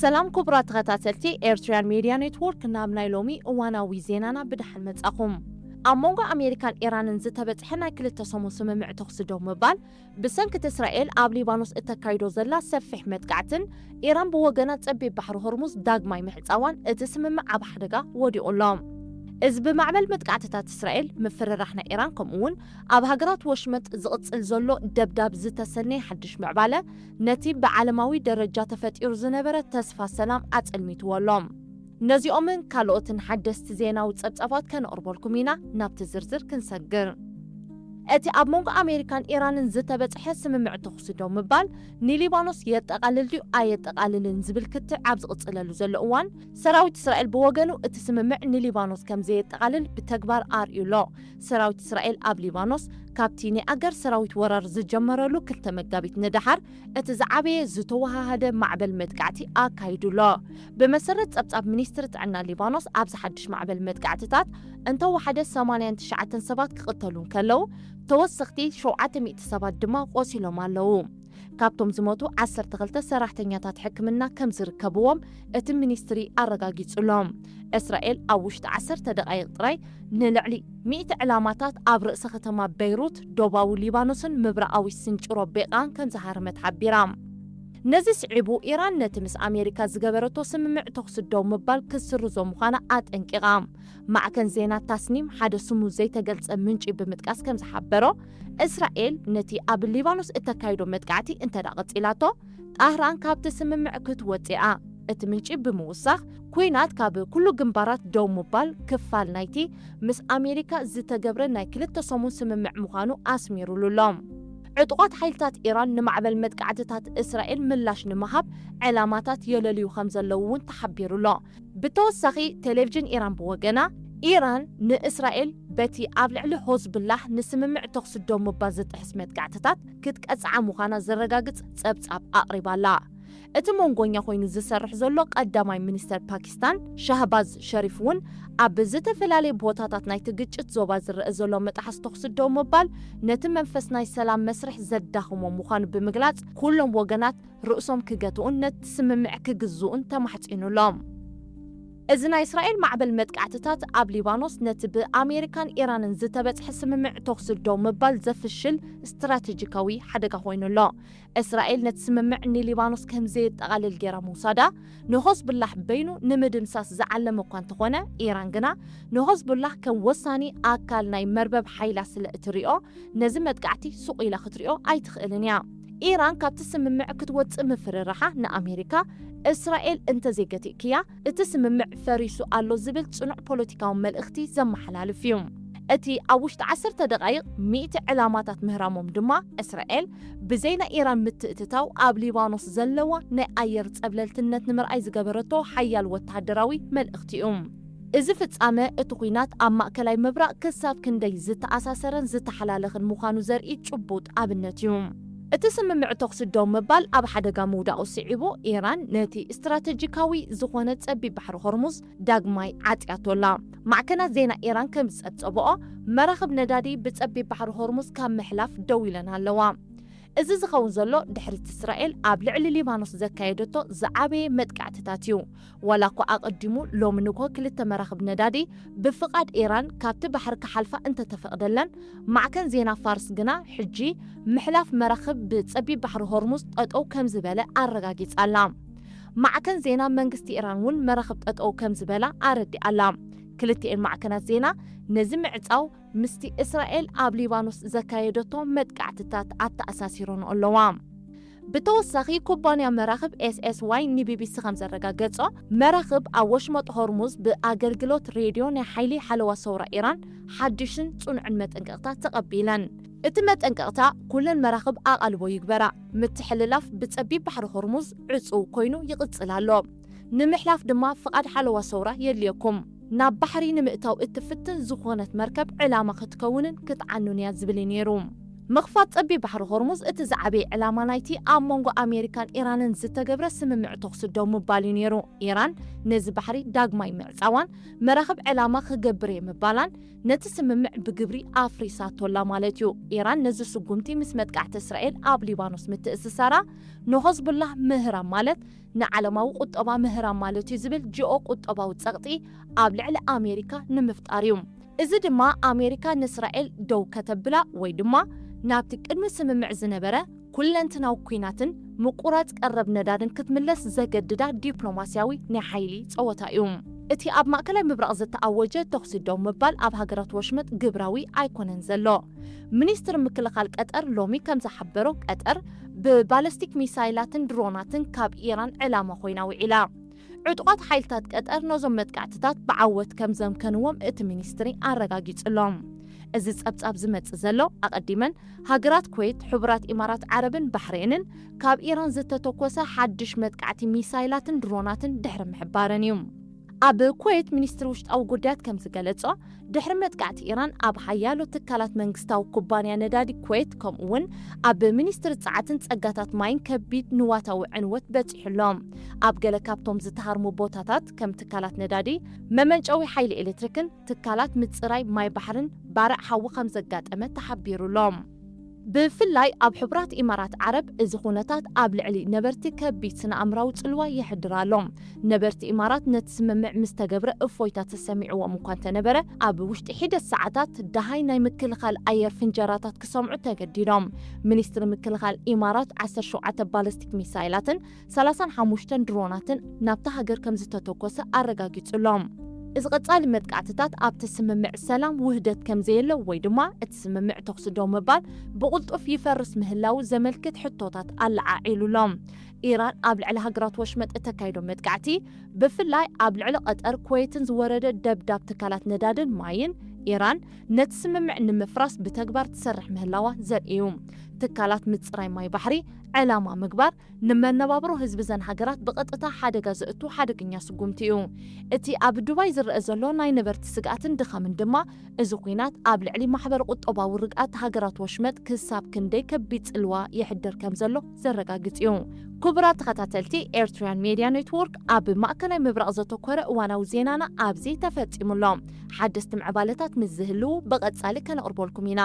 ሰላም ክቡራት ተኸታተልቲ ኤርትራያን ሜድያ ኔትወርክ፣ ናብ ናይ ሎሚ እዋናዊ ዜናና ብደሓን መጻኹም። ኣብ መንጎ ኣሜሪካን ኢራንን ዝተበጽሐ ናይ ክልተ ሰሙን ስምምዕ ተኹሲ ደው ምባል፣ ብሰንኪ እቲ እስራኤል ኣብ ሊባኖስ እተካይዶ ዘላ ሰፊሕ መጥቃዕትን ኢራን ብወገና ጸቢብ ባሕሪ ሆርሙዝ ዳግማይ ምሕጻዋን እቲ ስምምዕ ኣብ ሓደጋ ወዲቑ ኣሎ። እዚ ብማዕበል መጥቃዕትታት እስራኤል፣ ምፍርራሕ ናይ ኢራን፣ ከምኡ'ውን ኣብ ሃገራት ወሽመጥ ዝቕጽል ዘሎ ደብዳብ ዝተሰነየ ሓድሽ ምዕባለ፣ ነቲ ብዓለማዊ ደረጃ ተፈጢሩ ዝነበረ ተስፋ ሰላም ኣጸልሚትዎ ኣሎ። ነዚኦምን ካልኦትን ሓደስቲ ዜናዊ ጸብጻባት ከነቕርበልኩም ኢና። ናብቲ ዝርዝር ክንሰግር። እቲ ኣብ መንጎ ኣሜሪካን ኢራንን ዝተበጽሐ ስምምዕ ተኹሲ ደው ምባል፣ ንሊባኖስ የጠቓልል ድዩ ኣየጠቓልልን ዝብል ክትዕ ኣብ ዝቕጽለሉ ዘሎ እዋን፣ ሰራዊት እስራኤል ብወገኑ እቲ ስምምዕ ንሊባኖስ ከም ዘየጠቓልል ብተግባር ኣርእዩ ኣሎ። ሰራዊት እስራኤል ኣብ ሊባኖስ፣ ካብቲ ናይ ኣገር ሰራዊት ወራር ዝጀመረሉ ክልተ መጋቢት ንደሓር፣ እቲ ዝዓበየ ዝተወሃሃደ ማዕበል መጥቃዕቲ ኣካይዱ ኣሎ። ብመሰረት ጸብጻብ ሚኒስትሪ ጥዕና ሊባኖስ፣ ኣብዚ ሓድሽ ማዕበል መጥቃዕትታት እንተወሓደ ሰማንያን ትሽዓተን ሰባት ክቕተሉ እንከለዉ፣ ተወሰኽቲ ሸውዓተ ሚእቲ ሰባት ድማ ቆሲሎም ኣለዉ። ካብቶም ዝሞቱ ዓሰርተ ክልተ ሰራሕተኛታት ሕክምና ከም ዝርከብዎም እቲ ሚኒስትሪ ኣረጋጊጹ ኣሎ። እስራኤል ኣብ ውሽጢ ዓሰርተ ደቓይቕ ጥራይ ንልዕሊ ሚእቲ ዕላማታት ኣብ ርእሰ ከተማ በይሩት፣ ዶባዊ ሊባኖስን ምብራቓዊ ስንጭሮ ቤቃን ከም ዝሃረመት ሓቢራ። ነዚ ስዒቡ፣ ኢራን ነቲ ምስ ኣሜሪካ ዝገበረቶ ስምምዕ ተኹሲ ደው ምባል ክትስርዞ ምዃና ኣጠንቂቓ። ማዕከን ዜና ታስኒም ሓደ ስሙ ዘይተገልጸ ምንጪ ብምጥቃስ ከም ዝሓበሮ፣ እስራኤል ነቲ ኣብ ሊባኖስ እተካይዶ መጥቃዕቲ እንተ ደኣ ቀጺላቶ፣ ጣህራን ካብቲ ስምምዕ ክትወጽእ እያ። እቲ ምንጪ ብምውሳኽ፣ ኲናት ካብ ኩሉ ግንባራት ደው ምባል ክፋል ናይቲ ምስ ኣሜሪካ ዝተገብረ ናይ ክልተ ሰሙን ስምምዕ ምዃኑ ኣስሚሩሉ ኣሎ። ዕጡቓት ሓይልታት ኢራን ንማዕበል መጥቃዕትታት እስራኤል ምላሽ ንምሃብ ዕላማታት የለልዩ ከም ዘለዉ እውን ተሓቢሩ ኣሎ። ብተወሳኺ፣ ቴሌቪዥን ኢራን ብወገና፣ ኢራን ንእስራኤል በቲ ኣብ ልዕሊ ሆዝብላህ ንስምምዕ ተኹሲ ደው ምባል ዝጥሕስ መጥቃዕትታት ክትቀጽዓ ምዃና ዘረጋግጽ ጸብጻብ ኣቕሪባ ኣላ። እቲ መንጎኛ ኮይኑ ዝሰርሕ ዘሎ ቀዳማይ ሚኒስተር ፓኪስታን ሻህባዝ ሸሪፍ እውን፣ ኣብ ዝተፈላለየ ቦታታት ናይቲ ግጭት ዞባ ዝረአ ዘሎ ምጥሓስ ተኹሲ ደው ምባል፣ ነቲ መንፈስ ናይ ሰላም መስርሕ ዘዳኽሞ ምዃኑ ብምግላጽ፣ ኩሎም ወገናት ርእሶም ክገትኡን ነቲ ስምምዕ ክግዝኡን ተማሕጺኑ ኣሎ። እዚ ናይ እስራኤል ማዕበል መጥቃዕትታት ኣብ ሊባኖስ፣ ነቲ ብኣሜሪካን ኢራንን ዝተበጽሐ ስምምዕ ተኹሲ ደው ምባል ዘፍሽል ስትራተጂካዊ ሓደጋ ኮይኑ ኣሎ። እስራኤል ነቲ ስምምዕ ንሊባኖስ ከም ዘየጠቓልል ገይራ ምውሳዳ፣ ንሆዝቡላህ በይኑ ንምድምሳስ ዝዓለመ እኳ እንተኾነ፣ ኢራን ግና ንሆዝቡላህ ከም ወሳኒ ኣካል ናይ መርበብ ሓይላ ስለ እትሪኦ፣ ነዚ መጥቃዕቲ ሱቕ ኢላ ክትሪኦ ኣይትኽእልን እያ። ኢራን ካብቲ ስምምዕ ክትወጽእ ምፍርራሓ፣ ንኣሜሪካ፣ እስራኤል እንተዘይገቲእክያ፣ እቲ ስምምዕ ፈሪሱ ኣሎ ዝብል ጽኑዕ ፖለቲካዊ መልእኽቲ ዘመሓላልፍ እዩ። እቲ ኣብ ውሽጢ ዓሰርተ ደቓይቕ ሚእቲ ዕላማታት ምህራሞም ድማ፣ እስራኤል ብዘይ ናይ ኢራን ምትእትታው ኣብ ሊባኖስ ዘለዋ ናይ ኣየር ጸብለልትነት ንምርኣይ ዝገበረቶ ሓያል ወተሃደራዊ መልእኽቲ እዩ። እዚ ፍጻመ፣ እቲ ኲናት ኣብ ማእከላይ ምብራቕ ክሳብ ክንደይ ዝተኣሳሰረን ዝተሓላለኸን ምዃኑ ዘርኢ ጭቡጥ ኣብነት እዩ። እቲ ስምምዕ ተኹሲ ደው ምባል ኣብ ሓደጋ ምውዳቑ ስዒቡ፣ ኢራን ነቲ ስትራተጂካዊ ዝኾነ ጸቢብ ባሕሪ ሆርሙዝ ዳግማይ ዓጽያቶ ኣላ። ማዕከናት ዜና ኢራን ከም ዝጸብጸብኦ፣ መራኽብ ነዳዲ ብጸቢብ ባሕሪ ሆርሙዝ ካብ ምሕላፍ ደው ኢለን ኣለዋ። እዚ ዝኸውን ዘሎ ድሕሪ እቲ እስራኤል ኣብ ልዕሊ ሊባኖስ ዘካየደቶ ዝዓበየ መጥቃዕትታት እዩ። ዋላ እኳ ኣቐዲሙ ሎሚ ንግሆ ክልተ መራኽብ ነዳዲ ብፍቓድ ኢራን ካብቲ ባሕሪ ክሓልፋ እንተተፈቕደለን፣ ማዕከን ዜና ፋርስ ግና ሕጂ ምሕላፍ መራኽብ ብጸቢብ ባሕሪ ሆርሙዝ ጠጠው ከም ዝበለ ኣረጋጊጻ ኣላ። ማዕከን ዜና መንግስቲ ኢራን እውን መራኽብ ጠጠው ከም ዝበላ ኣረዲኣ ኣላ። ክልቲኤን ማዕከናት ዜና ነዚ ምዕጻው ምስቲ እስራኤል ኣብ ሊባኖስ ዘካየደቶ መጥቃዕትታት ኣተኣሳሲረንኦ ኣለዋ። ብተወሳኺ፣ ኩባንያ መራኽብ ኤስ ኤስ ዋይ ንቢቢሲ ከም ዘረጋገጾ፣ መራኽብ ኣብ ወሽመጥ ሆርሙዝ ብኣገልግሎት ሬድዮ ናይ ሓይሊ ሓለዋ ሰውራ ኢራን ሓድሽን ጽኑዕን መጠንቀቕታ ተቐቢለን። እቲ መጠንቀቕታ፣ ኩለን መራኽብ ኣቓልቦ ይግበራ፣ ምትሕልላፍ ብጸቢብ ባሕሪ ሆርሙዝ ዕጹው ኮይኑ ይቕጽል ኣሎ። ንምሕላፍ ድማ ፍቓድ ሓለዋ ሰውራ የድልየኩም። ናብ ባሕሪ ንምእታው እትፍትን ዝኾነት መርከብ ዕላማ ክትከውንን ክትዓኑን እያ ዝብል እዩ ነይሩ። ምኽፋት ጸቢብ ባሕሪ ሆርሙዝ እቲ ዝዓበየ ዕላማ ናይቲ ኣብ መንጎ ኣሜሪካን ኢራንን ዝተገብረ ስምምዕ ተኹሲ ደው ምባል እዩ ነይሩ። ኢራን ነዚ ባሕሪ ዳግማይ ምዕጻዋን መራኽብ ዕላማ ክገብር እየ ምባላን ነቲ ስምምዕ ብግብሪ ኣፍሪሳቶላ ማለት እዩ። ኢራን ነዚ ስጉምቲ ምስ መጥቃዕቲ እስራኤል ኣብ ሊባኖስ ምትእስሳራ ንሆዝቡላህ ምህራም ማለት ንዓለማዊ ቁጠባ ምህራም ማለት እዩ ዝብል ጂኦ ቁጠባዊ ጸቕጢ ኣብ ልዕሊ ኣሜሪካ ንምፍጣር እዩ። እዚ ድማ ኣሜሪካ ንእስራኤል ደው ከተብላ ወይ ድማ ናብቲ ቅድሚ ስምምዕ ዝነበረ ኩለንትናዊ ኲናትን ምቁራጽ ቀረብ ነዳድን ክትምለስ ዘገድዳ ዲፕሎማስያዊ ናይ ሓይሊ ጸወታ እዩ። እቲ ኣብ ማእከላይ ምብራቕ ዝተኣወጀ ተኹሲ ደው ምባል ኣብ ሃገራት ወሽመጥ ግብራዊ ኣይኮነን ዘሎ። ሚኒስትሪ ምክልኻል ቀጠር ሎሚ ከም ዝሓበሮ፣ ቀጠር ብባለስቲክ ሚሳይላትን ድሮናትን ካብ ኢራን ዕላማ ኮይና ውዒላ። ዕጡቓት ሓይልታት ቀጠር ነዞም መጥቃዕትታት ብዓወት ከም ዘምከንዎም እቲ ሚኒስትሪ ኣረጋጊጹ ኣሎ። እዚ ጸብጻብ ዝመጽእ ዘሎ፣ ኣቐዲመን ሃገራት ኩዌት፣ ሕቡራት ኢማራት ዓረብን ባሕሬንን ካብ ኢራን ዝተተኮሰ ሓድሽ መጥቃዕቲ ሚሳይላትን ድሮናትን ድሕሪ ምሕባረን እዩ። ኣብ ኩዌት ሚኒስትሪ ውሽጣዊ ጉዳያት ከም ዝገለጾ፣ ድሕሪ መጥቃዕቲ ኢራን ኣብ ሓያሎ ትካላት መንግስታዊ ኩባንያ ነዳዲ ኩዌት፣ ከምኡ እውን ኣብ ሚኒስትሪ ጸዓትን ጸጋታት ማይን ከቢድ ንዋታዊ ዕንወት በጺሑ ኣሎ። ኣብ ገለ ካብቶም ዝተሃርሙ ቦታታት ከም ትካላት ነዳዲ፣ መመንጨዊ ሓይሊ ኤሌክትሪክን ትካላት ምጽራይ ማይ ባሕርን ባርዕ ሓዊ ከም ዘጋጠመ ተሓቢሩ ኣሎ። ብፍላይ ኣብ ሕቡራት ኢማራት ዓረብ እዚ ኩነታት ኣብ ልዕሊ ነበርቲ ከቢድ ስነ-ኣእምራዊ ጽልዋ የሕድር ኣሎ። ነበርቲ ኢማራት ነቲ ስምምዕ ምስ ተገብረ እፎይታ ተሰሚዕዎም እኳ እንተነበረ፣ ኣብ ውሽጢ ሒደት ሰዓታት ደሃይ ናይ ምክልኻል ኣየር ፍንጀራታት ክሰምዑ ተገዲዶም። ሚኒስትሪ ምክልኻል ኢማራት ዓሰርተ ሸውዓተ ባለስቲክ ሚሳይላትን ሰላሳን ሓሙሽተን ድሮናትን ናብታ ሃገር ከም ዝተተኮሰ ኣረጋጊጹ ኣሎ። እዚ ቀጻሊ መጥቃዕትታት ኣብቲ ስምምዕ ሰላም ውህደት ከም ዘየለ ወይ ድማ እቲ ስምምዕ ተኹሲ ደው ምባል ብቕልጡፍ ይፈርስ ምህላዉ ዘመልክት ሕቶታት ኣለዓዒሉ ኣሎ። ኢራን ኣብ ልዕሊ ሃገራት ወሽመጥ እተካይዶ መጥቃዕቲ፣ ብፍላይ ኣብ ልዕሊ ቀጠር፣ ኩዌትን ዝወረደ ደብዳብ ትካላት ነዳድን ማይን፣ ኢራን ነቲ ስምምዕ ንምፍራስ ብተግባር ትሰርሕ ምህላዋ ዘርኢ እዩ። ትካላት ምጽራይ ማይ ባሕሪ ዕላማ ምግባር፣ ንመነባብሮ ህዝቢ እዘን ሃገራት ብቐጥታ ሓደጋ ዘእቱ ሓደገኛ ስጉምቲ እዩ። እቲ ኣብ ዱባይ ዝረአ ዘሎ ናይ ነበርቲ ስግኣትን ድኻምን ድማ፣ እዚ ኲናት ኣብ ልዕሊ ማሕበረ ቁጠባዊ ርግኣት ሃገራት ወሽመጥ ክሳብ ክንደይ ከቢድ ጽልዋ የሕድር ከም ዘሎ ዘረጋግጽ እዩ። ክቡራት ተኸታተልቲ፣ ኤርትራውያን ሜድያ ኔትወርክ ኣብ ማእከላይ ምብራቕ ዘተኮረ እዋናዊ ዜናና ኣብዚ ተፈጺሙ ኣሎ። ሓደስቲ ምዕባለታት ምስ ዝህልዉ ብቐጻሊ ከነቕርበልኩም ኢና።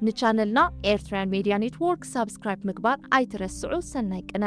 ንቻነልና ኤርትራውያን ሜድያ ኔትወርክ ሳብስክራይብ ምግባር ኣይትረስዑ። ሰናይ ቅነ።